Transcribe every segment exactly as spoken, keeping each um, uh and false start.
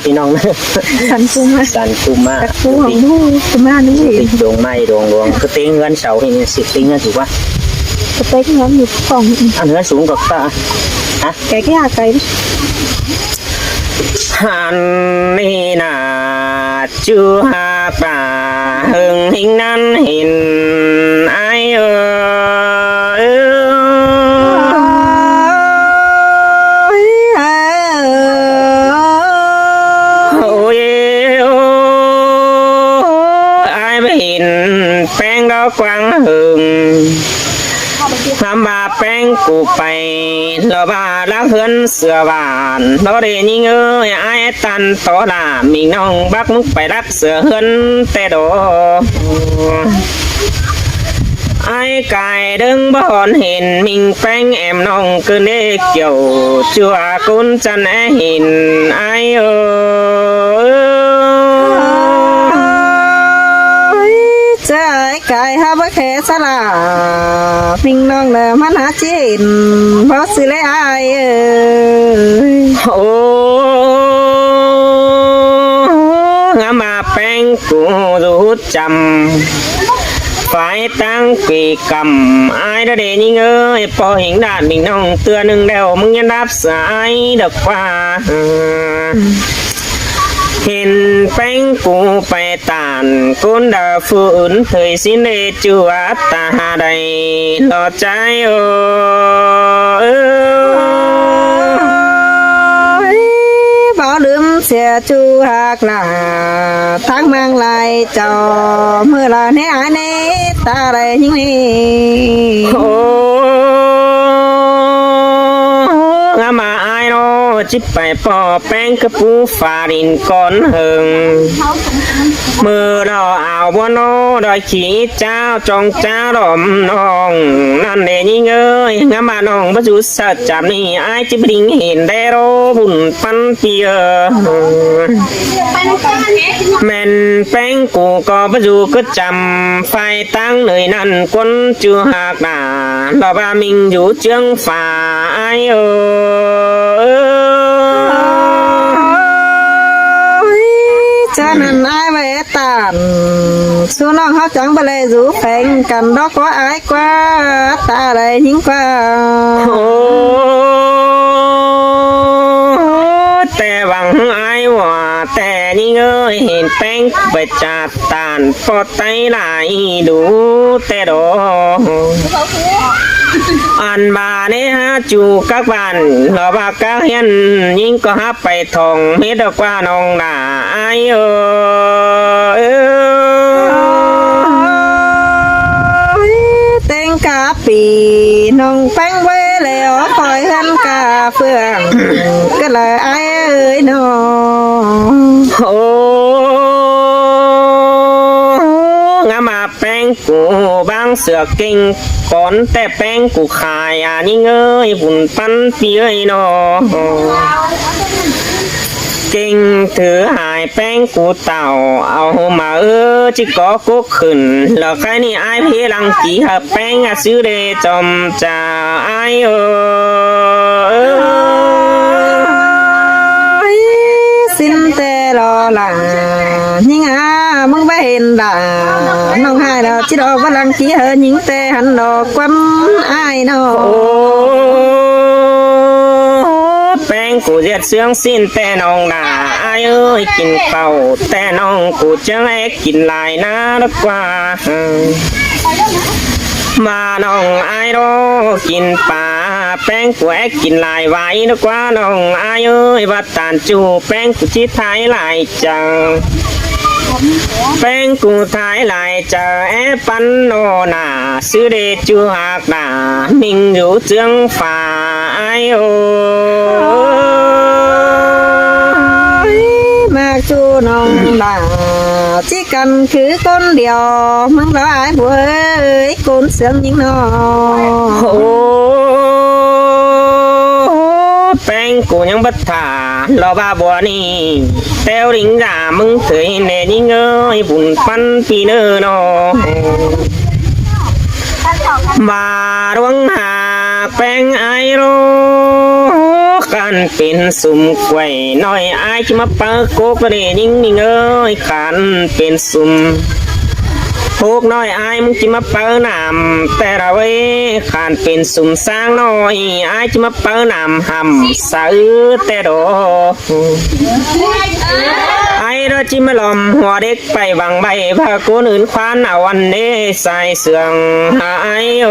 ꞌPi ꞌnọng, săn ꞌcu ꞌmá. Săn ꞌcu ꞌmá. Săn ꞌcu ꞌmá. Đu, ꞌcu ꞌmá đu. Đu đông ꞌmá đông đông. Cứ ꞌtếng ꞌhướn sau ꞌnị, ꞌsịn ꞌtếng ꞌhướn su ꞌquá. Cứ ꞌtếng ꞌhướn su ꞌquá. Ăn ꞌhướn su ꞌcọ ꞌtạ. Hả? Cái, cái hạt cái. Ăn ꞌnị ꞌna ꞌchu ꞌhặc ꞌpá ꞌhung ꞌhính ꞌnặn ꞌhịn ải ơi. Ôi, ôi, ải ꞌmá ꞌhịn ꞌpéng đó quang ꞌhung. Ngắm ꞌva ꞌpéng ꞌcu pay, lo ꞌva lắc ꞌhướn sửa bản, lo đé ꞌnhính ơi, ải ꞌtan tó lả, ꞌmính ꞌnọng bác ꞌmứng pay lắc sửa ꞌhướn ꞌtẹ đó. Ải cai đớng bón hên, ꞌmính ꞌpéng em ꞌnọng cứ đé kiẻo, ꞌchua ꞌcốn chăn é hên, ải ơi. Ôi, ꞌchớ ải cai hák báu khé sá lả, ꞌmính ꞌnọng ꞌnớ ꞌmắn hák ꞌchí hên, báu sư ꞌlế ải ơi. Ô, ngắm ꞌva ꞌpéng ꞌcu dú chăm, phải ꞌtáng quì căm, ải đó đé ꞌnhính ơi, ꞌpo hính đạn ꞌmính ꞌnọng ꞌtưa ꞌnưng đeo, ꞌmứng nhắn đáp sửa ải độc ꞌquá. Hên ꞌpéng ꞌcu pay tản, ꞌcốn đa phủ ứn thời xin đé ꞌchu ꞌtá ha đảy lo ꞌchái ơi. Báu đưm sia ꞌchu ꞌhặc lả, tháng ꞌmáng lai chảu, ꞌmự lả ꞌnị ải ꞌnị, ta đảy ꞌnhính ꞌnị. Ô, ngắm ꞌva ải ꞌnọ, ꞌchí pay ꞌpo ꞌpéng cá pú pha đin cón ꞌhung. ꞌMự lo au bua ꞌnọ, đòi khỉ cháo, trong cháo đom ꞌnọng. ꞌNặn đé ꞌnhính ơi, ngắm ꞌva ꞌnọng báu dú ꞌsớ chăm ꞌnị, ải ꞌchí bính hên đé ꞌro bun ꞌpắn ꞌpi ơ. ꞌMen ꞌpéng ꞌcu ꞌcọ báu dú cứ chăm, phải ꞌtáng ꞌnới ꞌnặn ꞌcốn ꞌchu ꞌhặc đả, lo ꞌva ꞌmính dú ꞌchương pha ải ơi. Ôi, ꞌchớ ꞌnặn ải ꞌvạy tản, sú ꞌnọng ꞌháu chắng báu đảy dú pheng căn đó ꞌquá ải ꞌquá, ta đảy ꞌnhính ꞌquá. Ô, ꞌtẹ văng ải ꞌva, ꞌtẹ ꞌnhính ơi, hên ꞌpéng pay chặt tản ꞌpo ꞌTáy lai đu ꞌtẹ đó. Ăn ꞌva ꞌnị hák ꞌchu các bản, lo ꞌva các hiên, ꞌnhính ꞌcọ hák pay thong, mết đó ꞌquá ꞌnọng đả ải ơi. Ôi, ꞌtếng cá pì, ꞌnọng ꞌpéng ꞌvạy lẻo khỏi ꞌhướn cá phượng, cứ lả ải ơi ꞌnọ. Ô, ngắm ꞌva ꞌpéng ꞌcu báng sửa kinh cón, ꞌtẹ ꞌpéng ꞌcu khai à ꞌnhính ơi, bun ꞌpắn ꞌpi ơi ꞌnọ. Kinh thứ hai ꞌpéng ꞌcu tảo, au ꞌmá ơ ꞌchí có cốc khửn, lo ꞌkhái ꞌnị ải phế lăng ký hợp ꞌpéng à ꞌsứ đé chom chả ải ơi. Ôi, xin ꞌtẹ lo lả, ꞌnhính à, ꞌmứng báu hên đả, ꞌnọng ꞌhại lo ꞌchí lo báu lăng ký hợp ꞌnhính ꞌtẹ hẳn lo ꞌquám ải ꞌnọ. Ô, ꞌpéng ꞌcu ꞌdệt ꞌsướng xin ꞌtẹ ꞌnọng đả ải ơi, kin pảu ꞌtẹ ꞌnọng ꞌcu ꞌchương é kin lai ꞌná đó ꞌquá. ꞌMá ꞌnọng ải đó kin pá, ꞌpéng ꞌcu é kin lai ꞌvạy đó ꞌquá ꞌnọng ải ơi, ꞌva tản ꞌchu ꞌpéng ꞌcu ꞌchí thái lai chaư. ꞌPéng ꞌcu thái lai chaư é ꞌpắn ꞌnọ nả, ꞌsứ đé ꞌchu ꞌhặc đả, ꞌmính dú ꞌchương pha ải ơi. Ôi, ꞌmặc ꞌchu ꞌnọng đả, ꞌchí căn cứ ꞌcốn điêu, ꞌmứng lo ải bua ơi, ꞌcốn ꞌsướng ꞌnhính ꞌnọ. Ô, ꞌpéng ꞌcu ꞌnhắng báu thả, lo ꞌva bua ꞌnị, ꞌtẹo đinh dả ꞌmứng thới ꞌnị ꞌnhính ơi, bun ꞌpắn ꞌpi ꞌnớ ꞌnọ. ꞌVa ꞌluống ꞌhặc ꞌpéng ải ꞌlô, Khăn pên sum quảy ꞌnọi ải ꞌchí ꞌmá páu cốc ꞌnị ꞌnhính ꞌnhính ơi, khăn pên sum. Cốc ꞌnọi ải ꞌmứng ꞌchí ꞌmá páu năm ꞌtẹ đaư ꞌvới, khăn pên sum ꞌsáng ꞌnọi ải ꞌchí ꞌmá páu năm hăm sáư ꞌtẹ đó. Ải đó ꞌchí ꞌmá lom hua đếc pay văng ꞌvạy ꞌva ꞌcốn ứn ꞌquán au ăn ꞌnê sai sương hả ải ơ.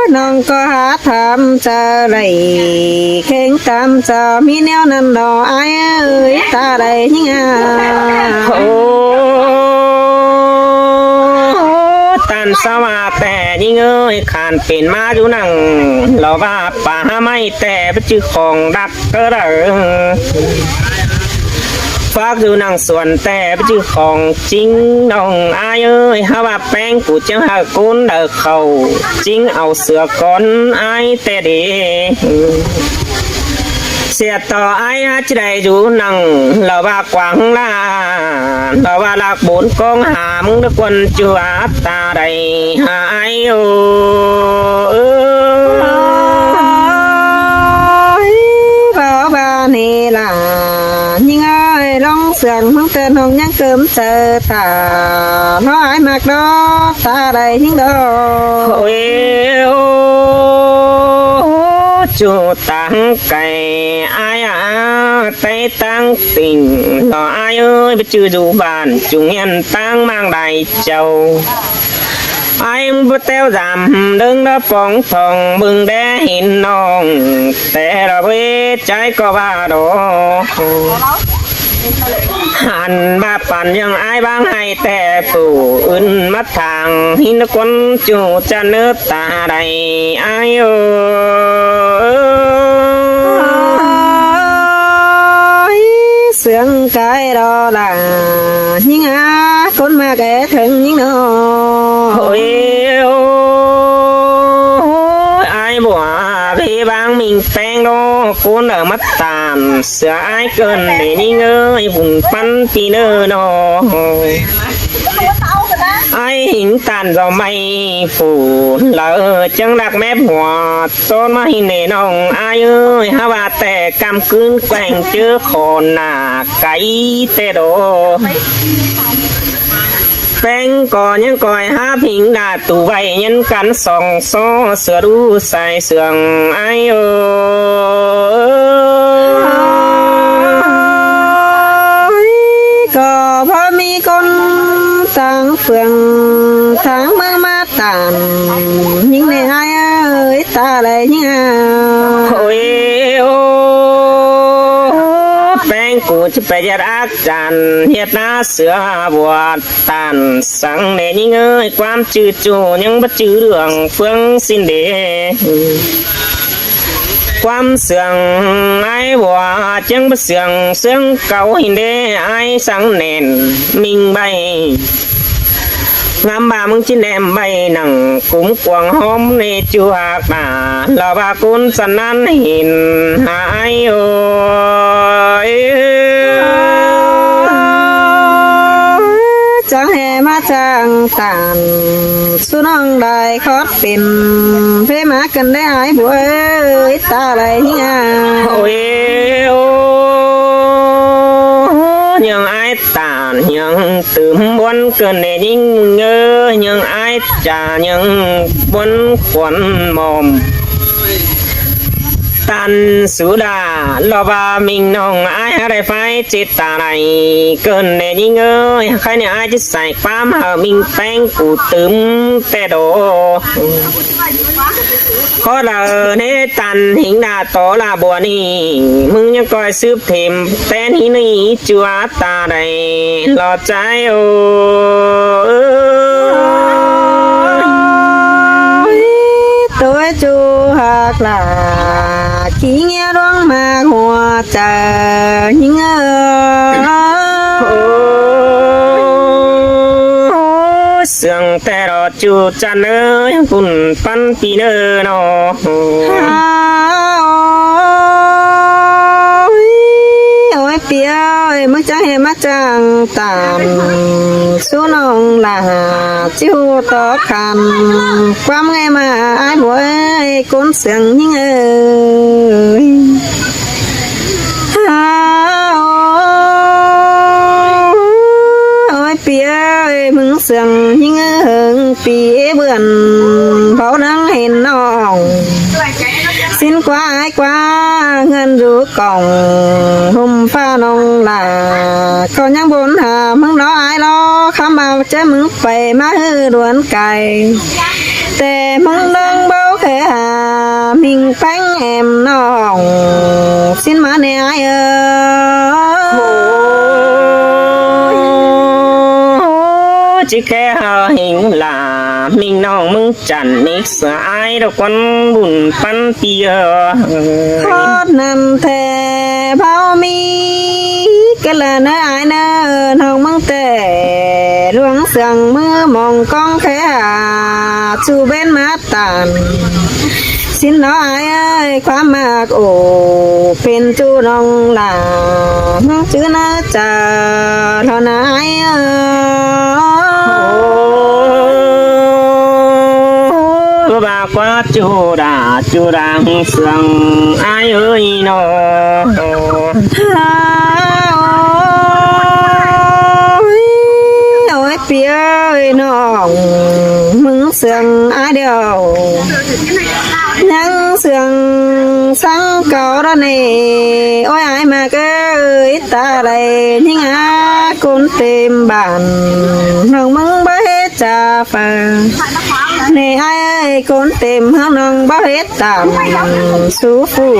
ꞌNọng ꞌcọ hả tham chaư đảy, kheng tham chaư ꞌmí ꞌnéo ꞌnặn lo ải ơi, ta đảy ꞌnhính a. Ô, ꞌTan sa ꞌva ꞌtẹ ꞌnhính ơi, khăn pên ꞌmá dú nẳng lo ꞌva pá hả ꞌmạy ꞌtẹ báu ꞌchư khong đắc ꞌcọ đaư. Phák dú nẳng suôn ꞌtẹ báu ꞌchư khong ꞌchính ꞌnọng ải ơi, hả ꞌva ꞌpéng phủ ꞌchắng hảư ꞌcốn đaư khảu ꞌchính au sửa cón ải ꞌtẹ đi. ꞌSịa ꞌtọ ải hả ꞌchí đảy dú nẳng lo ꞌva quảng la, lo ꞌva ꞌlặc bốn cóng hả ꞌmứng đá ꞌquăn ꞌchua ta đảy hả ải ơ. Ôi, bảo bà nì là ꞌnhính ơi, ꞌlóng sương ꞌmứng ꞌtẹ ꞌnọng ꞌnhắng cơm chaư ta, nó ải ꞌmặc đó ta đảy ꞌnhính đó. Ôi, ô, ꞌchu táng cay ải a, té táng tỉnh lo ải ơi, báu ꞌchư dú bản ꞌchu nghiên táng ꞌmáng đai châu. Ải ꞌmá ꞌteo dăm đớng đó póng thong ꞌmứng đé hin ꞌnọng, té lo báu ꞌchái ꞌcọ ꞌva đó. Hẳn ꞌva păn ꞌnhắng ải báng hảư ꞌtẹ phủ ứn ꞌmá thang hin ꞌcốn ꞌchu ꞌchạ ꞌnớ ta đảy ải ơ. Ôi, sương cai đó là ꞌnhính a, ꞌcốn ꞌmặc é thớng ꞌnhính nó. Ôi, ôi, ải bua ꞌvế báng ꞌminh ꞌpéng đó, ꞌcốn đaư ꞌmá ꞌTan sửa ải ꞌcợn đảy ꞌnhính ơi, vun ꞌpắn ꞌpi ꞌnớ nó. Ải ꞌhính ꞌTan do ꞌmạy phủ lơ ꞌchắng đắc mép hua ꞌtọn ꞌmá hin ꞌnê ꞌnọng ải ơi, hả ꞌva ꞌtẹ ꞌcắm ꞌcứn quẻng ꞌchớ khon nả cáy ꞌtẹ đó. ꞌPéng ꞌcọ ꞌnhắng ꞌcoi hả ꞌhính đa tu ꞌvạy ꞌnhắng căn song so sửa đu sai sương ải ơ. Ôi, ꞌcọ báu ꞌmí ꞌcốn táng phường táng ꞌmướng ꞌmá ꞌTan ꞌnhính ꞌnê ải ơi, ta đảy ꞌnhính a. Ôi, ô, ꞌpéng phủ ꞌchí pay ꞌdệt ác chăn ꞌhiệt ná sửa bua ꞌTan săng ꞌnê ꞌnhính ơi, ꞌquám ꞌchư ꞌchu ꞌnhắng báu ꞌchư đường phương xin đế. ꞌQuám sương ải bua ꞌchắng báu sương sương cáu hin đế ải săng nẻn ꞌminh ꞌvạy. Ngắm ꞌva ꞌmứng ꞌchí nẻm ꞌvạy nẳng cúm cuông ꞌhóm ꞌnê ꞌchu hák đa, lo ꞌva ꞌcốn săn ꞌnặn hin hả ải ơi. Chắng hê ꞌmá chắng ꞌTan, sú ꞌnọng đảy khót pên, phế ꞌmá căn đé ải bua ơi, ta đảy ꞌnhính a. Ôi, ô, ꞌnhắng ải ꞌTan ꞌnhắng tứm ꞌmuôn ꞌcợn ꞌnê ꞌnhính ơi, ꞌnhắng ải chả ꞌnhắng ꞌmuôn khuôn mom. ꞌTan sú đa, lo ꞌva ꞌminh ꞌnọng ải hả đảy phái chết ta đảy ꞌcợn ꞌnê ꞌnhính ơi, khay ꞌnê ải ꞌchí sai ꞌquám hảư ꞌminh ꞌpéng phủ tứm ꞌtẹ đó. Khót đaư ꞌnê ꞌTan ꞌhính đa tó đa bua ꞌnị, ꞌmứng ꞌnhắng ꞌcoi súp thêm ꞌtén ꞌhí ꞌnị ꞌchu ta đảy lo chai ơ. Ôi, tôi ꞌchu hák đa, ꞌchí ꞌnhá ꞌluống ꞌmá hua chaư ꞌnhính ơ. Ôi, sương ꞌtẹ đó ꞌchu chăn ơi, vun ꞌpắn ꞌpi ꞌnớ nó. Ôi, ôi, pi ơi. ơi, ꞌmứng ꞌcháng ꞌhê ꞌmá ꞌcháng tản sú ꞌnọng lả ꞌchí ꞌhụ tók khăn ꞌquám ꞌngai ꞌmá ai bua ơi, ꞌcốn siêng ꞌnhính ơi. Ôi, pi ơi, ꞌmứng siêng ꞌnhính ơi, pi ꞌhế bươn báu đang hên ꞌnọng. Sín ꞌquá ai ꞌquá ꞌhướn dú cỏng ꞌhôm ꞌphạ ꞌnọng lả. Cón ꞌnhắng bôn hả ꞌmứng đó ai lo, khắm ꞌva ꞌchớ ꞌmứng pay ꞌmá ꞌhứ đuôn cai. Té ꞌmứng ꞌnọng báu khe hả ꞌminh ꞌpéng êm ꞌnọng. Sín ꞌmá ꞌnê ai ơi. Ôi, ꞌchí khe hả ꞌhính lả ꞌminh ꞌnọng ꞌmứng chăn ꞌnị sửa ai độc ꞌquán bun ꞌpắn pi ơi. Khót ꞌnặn ꞌtẹ báu ꞌmí ꞌcọ lả ꞌnớ ai ꞌnớ, ꞌnọng ꞌmứng ꞌtẹ ꞌluống siêng ꞌmứ mong ꞌcóng khe hả ꞌchu bến ꞌmá tản. Sín đó ai ơi, ꞌquám ꞌmặc ổ pên ꞌchu ꞌnọng lả ꞌmáng chứ ꞌnớ chả lo ꞌnớ ai ơi. Ôi, ꞌva ꞌquá ꞌchu đả ꞌchu đang siêng ai ơi ꞌnọ. Ôi, ôi, pi ơi, ꞌnọng ꞌmứng siêng ai điêu ꞌnhắng siêng sắng cáu đó ꞌnị. Ôi, ai ꞌmặc ơi, ta đảy ꞌnhính á ꞌcốn têm bản, ꞌnọng ꞌmứng báu ꞌhế chả pha. ꞌNị ai ơi, ꞌcốn têm ꞌháng ꞌnọng báu ꞌhế tản sú phủ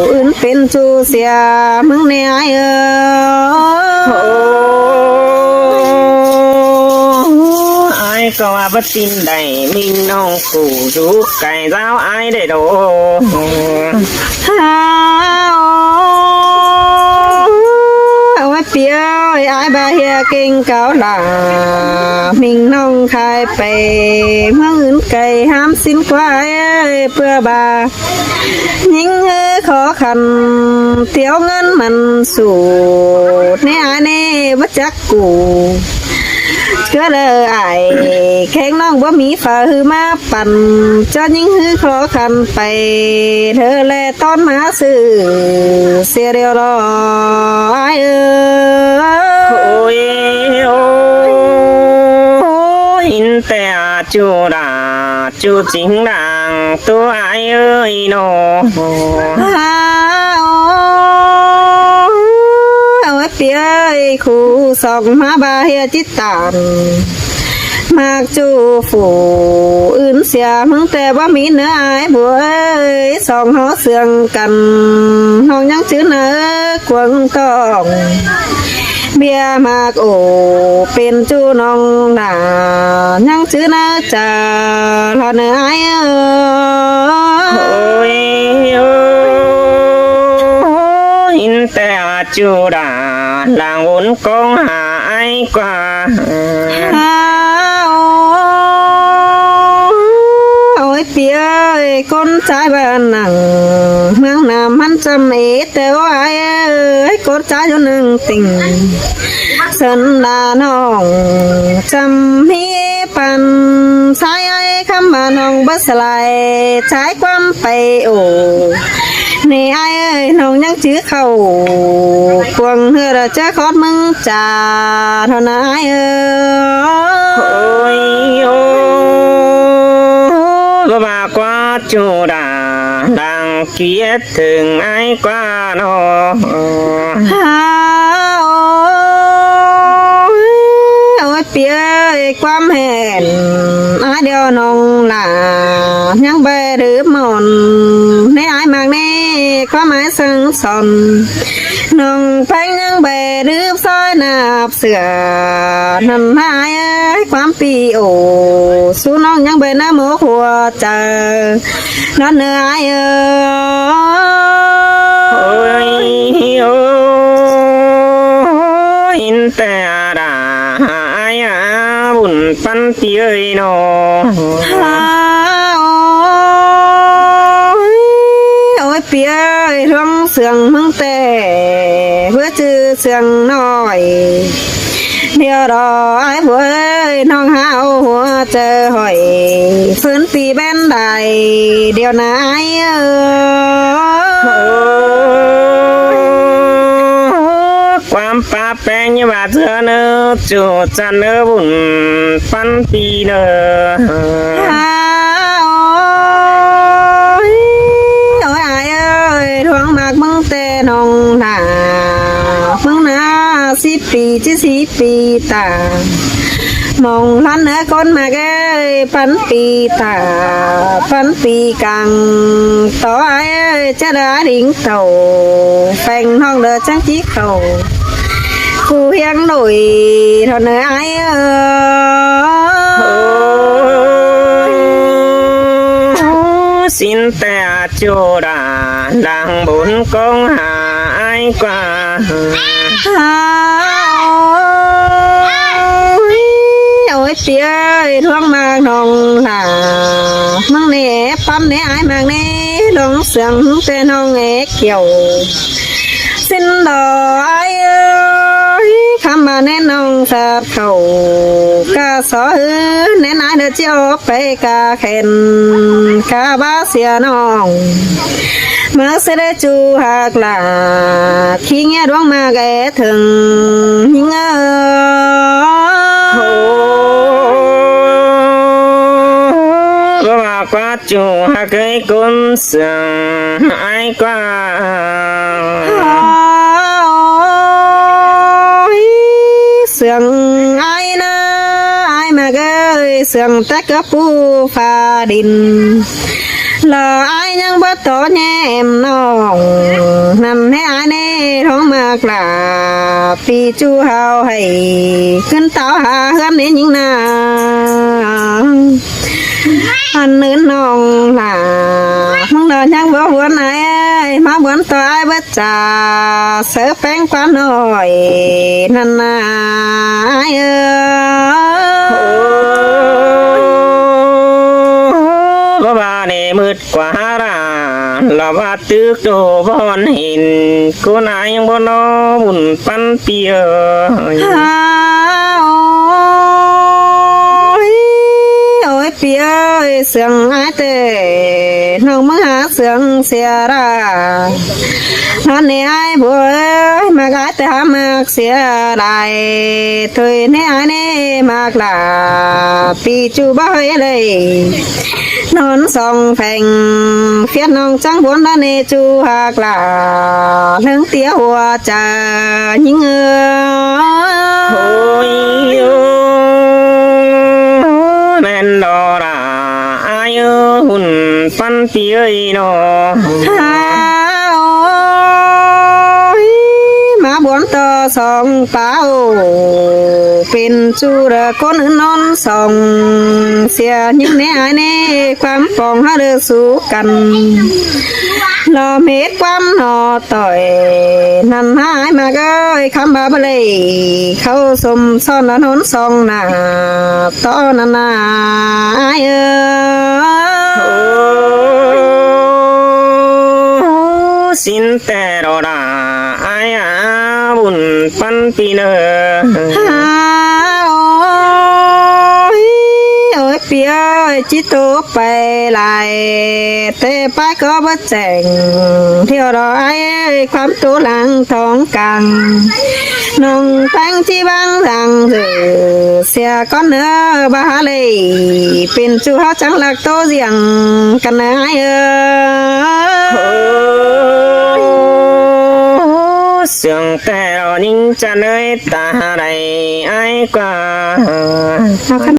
ứn pên ꞌchu sia ꞌmứng ꞌnị ai ơi. Ôi, ai ꞌcọ ꞌva báu tin đảy ꞌminh ꞌnọng phủ dú cai dáo ai đảy đổ. Ôi, pi ơi, ai ꞌva ꞌhia ꞌkính cáu lả ꞌminh ꞌnọng khai pay ꞌmướng ứn cai hám sín ꞌquá ai ơi, ꞌpưa ꞌva ꞌnhính ꞌhứ khó khăn tiếu ngắn mẳn sút ꞌnị ai ꞌnị báu chắc cú. ꞌCọ lả ai, khéng ꞌnọng báu ꞌmí pha ꞌhứ ꞌmá păn, ꞌchọ ꞌnhính ꞌhứ khó khăn pay ꞌlới ꞌlẹ ꞌtón ꞌmá ꞌsự sia điêu lo ai ơi. Ôi, ôi, ꞌhính ꞌtẹ ꞌchu đả ꞌchu chính đang ꞌtố ai ơi ꞌnọ. Ôi, pi ơi, khu song ꞌmá ꞌva ꞌhia ꞌchí tản ꞌmặc ꞌchu phủ ứn sia ꞌmứng ꞌtẹ báu ꞌmí ꞌnớ ai bua ơi, song ꞌháu siêng căn ꞌnọng ꞌnhắng chứ ꞌnớ cuông tỏng. ꞌViạk ꞌmặc ổ pên ꞌchu ꞌnọng lả ꞌnhắng chứ ꞌnớ chả lo ꞌnớ ai ơi. Ôi, ôi, ꞌhính ꞌtẹ ꞌchu đả đang ún ꞌcóng hả ai ꞌquá. Ôi, ôi, pi ơi, ꞌcốn ꞌchái ꞌva nẳng ꞌmướng ꞌnặm ꞌmắn chăm ê ꞌtẹ ꞌva ai ơi, ꞌcốn ꞌchái dú ꞌnưng tỉnh sân đà ꞌnọng chăm ꞌmí păn ꞌchái ai khắm ꞌva ꞌnọng báu sải lai ꞌchái ꞌquám pay ổ. ꞌNị ai ơi, ꞌnọng ꞌnhắng chứ khảu cuông ꞌhứa ꞌchớ khót ꞌmứng chả ꞌnọ ꞌnớ ai ơi. Ôi, ôi, ꞌva ꞌquá ꞌchu đả đang kiết thửng ai ꞌquá ꞌnọ. Ôi, ôi, pi ơi, ꞌquám hên ai điêu ꞌnọng lả ꞌnhắng báu đứp mòn ꞌnị ai ꞌmặc ꞌnị ꞌquám ai săng son. ꞌNọng ꞌpéng ꞌnhắng báu đứp ꞌsội ꞌnặp sửa ꞌnặn ai ơi, ꞌquám pi ổ sú ꞌnọng ꞌnhắng báu ꞌnớ mốc hua chaư ꞌnặn ꞌnớ ai ơi. Ôi, ôi, ꞌhính ꞌtẹ đả ai á bun ꞌpắn pi ơi ꞌnọ. Ôi, ôi, pi ơi, ꞌluống siêng ꞌmứng ꞌtẹ ꞌhứa ꞌchư sương ꞌnọi. ꞌLẹo đó ải ꞌbua ơi, ꞌnọng hảư hua chaư hỏi, ꞌphớn pi bén đai, điêu ꞌnị ải ơi. ꞌQuám pá ꞌpéng ꞌnhá ꞌva ꞌchưa ꞌnớ, ꞌchu chăn ꞌnớ bun ꞌpắn pi ꞌnớ. Ôi, ôi ải ơi, ꞌluống ꞌmặc ꞌmướng ꞌtẹ ꞌnọng ꞌnạ, ꞌmướng ꞌnạ síp pi, ꞌchí síp pi ta. ꞌMong ꞌlắn ꞌnớ ꞌcốn ꞌmặc ơi, ꞌpắn pi ta, ꞌpắn pi cang, tó ải ơi, ꞌchớ đa đính tàu, pheng ꞌnọng đa chắng ꞌchí khảu. Khu hiêng ꞌnọi, ꞌthọ ꞌnớ ải ơi. Ôi, sính ꞌtẹ ꞌchu đa, đang bún ꞌcóng hả ải ꞌquá. Ôi, ôi pi ơi, ꞌluống ꞌmặc ꞌnọng ꞌnạ, ꞌmướng ꞌnị ꞌpắn ꞌnị ải ꞌmặc ꞌnị, ꞌluống sương ꞌtẹ ꞌnọng é kiẻo. Sính đó ải ơi, khắm ꞌva ꞌnị ꞌnọng sat khảu, cá so ư, ꞌnị ải đa ꞌchí ók pay cá khen, cá bá sia ꞌnọng. ꞌMá sia đảy ꞌchu ꞌhặc ꞌlạ, ꞌkhí ꞌnhá ꞌluống ꞌmặc é thửng ꞌnhính ơi. Ôi, báu ꞌva ꞌquá ꞌchu ꞌhặc ơi ꞌcốn sương ải ꞌquá. Ôi, sương ải ꞌnớ, ải ꞌmặc ơi, sương té cá pú pha đin. Lỏ ải ꞌnhắng báu tó ꞌnhém ꞌnọng, ꞌnặn ꞌnị ải ꞌnị ꞌluống ꞌmặc ꞌlạ, pi ꞌchu hảư hảy, ꞌcứn táo hả ꞌhướn ꞌnị ꞌnhính ꞌnạ. Ăn ứn ꞌnọng ꞌnạ, ꞌmướng đó ꞌnhắng báu ꞌhuốn ải ơi, ꞌmá ꞌhuốn tó ải báu chả, sáư ꞌpéng ꞌquá ꞌnọi, ꞌnặn ꞌnạ ải ơi. Ôi, báu ꞌva ꞌnị ꞌmựt ꞌquá đa, lỏ ꞌva tứk tô bón hên, ꞌcốn ải ꞌnhắng báu ꞌnọ bun ꞌpắn pi ơi. Ôi, ôi pi ơi, sương ải ꞌtẹ, ꞌnọng ꞌmướng hả sương sia đa. Ná ꞌnị ải ꞌbua ơi, ꞌmặc ải ꞌtẹ hả ꞌmặc sia đai, thôi ꞌnị ải ꞌnị ꞌmặc ꞌlạ, pi ꞌchu báu hơi đảy. ꞌNón song pheng, phiết ꞌnọng chắng bún ná ꞌnị ꞌchu ꞌhặc ꞌlạ, ꞌlớng tia hua chaư ꞌnhính ơi. Ôi, ôi, ꞌmen đó đa, ải ơi, bun ꞌpắn pi ơi ꞌnọ. Hả ôi, ꞌmá bún tó song páo, pên ꞌchu đa ꞌcốn ứn ꞌnón song, sia ꞌnhính ꞌnị ải ꞌnị, ꞌquám pong hả đa sú căn. Lỏ mết ꞌquám ꞌnọ ꞌtoi, ꞌnặn hả ải ꞌmặc ơi, khắm ꞌva báu đảy, khảu sôm son đa ꞌnón song ꞌnạ, tó ꞌnặn ꞌnạ ải ơi. Ôi, sính ꞌtẹ đó đa, ải a, bun ꞌpắn pi ꞌnớ. Hả ôi, ôi pi ơi, ꞌchí tô pay lai, ꞌtẹ pay ꞌcọ báu chẻng, ꞌlẹo đó ải ơi, ꞌquám tô lăng thong cang. ꞌNọng ꞌpéng ꞌchí bang dang dử, sia ꞌcốn ꞌnớ báu hả đảy, pên ꞌchu hảư chắng ꞌlặc tô ꞌdiệng căn ꞌnớ ải ơi. Ôi, sương ꞌtẹ đó ꞌnhính chăn ơi ta đảy ải ꞌquá.